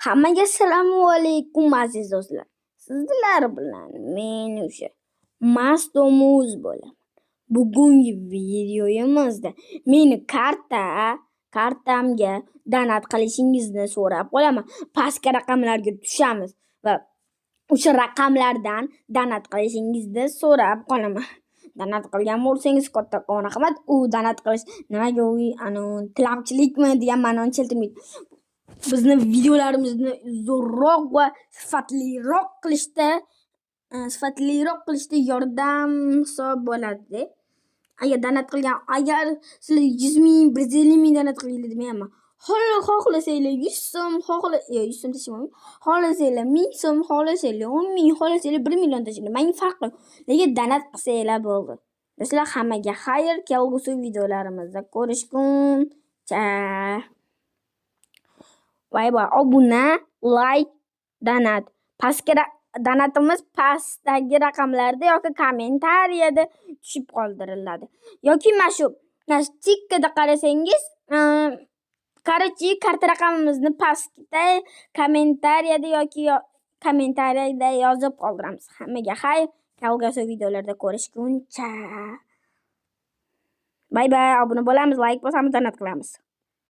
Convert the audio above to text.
Hammaga assalomu alaykum, aziz do'stlar. Sizlar bilan men o'sha Mastomuz bo'laman. Bugungi videoyimizda meni kartamga donat qilishingizni so'rab qolaman. Pastki raqamlarga tushamiz va o'sha raqamlardan donat qilishingizni so'rab qolaman. Donat qilgan bo'lsangiz, kattakon rahmat. U donat qilish nimaga, u tilamchilikmi degan ma'noni keltirmaydi. Bizni videolarimizni zo'rroq va sifatliroq qilishda yordam hisob bo'ladi. Agar donat qilgan, agar sizlar 100 000, 150 000 donat qilinglar demayapman. Xohlasanglar 100 so'm, yo'q, 100 so'm tashlamayman. Xohlasanglar 1000 so'm, xohlasanglar 10 000, xohlasanglar 1 million tashlanglar. Menga farqi yo'q. Lekin donat qilsanglar bo'ldi. Do'stlar, hammaga xayr, kelgusi videolarimizda ko'rishguncha. Bay bay. Obuna, layk, donat. Pastki donatimiz pastdagi raqamlarda yoki kommentariyada tushib qoldiriladi. Yoki mana shu tikkada qarasangiz, короче, karta raqamimizni pastda kommentariyada yoki kommentariyada yozib qoldiramiz. Hammaga xayr, kelgusi videolarda ko'rishguncha. Bay bay, obuna bo'lamiz, layk bosamiz, donat qilamiz.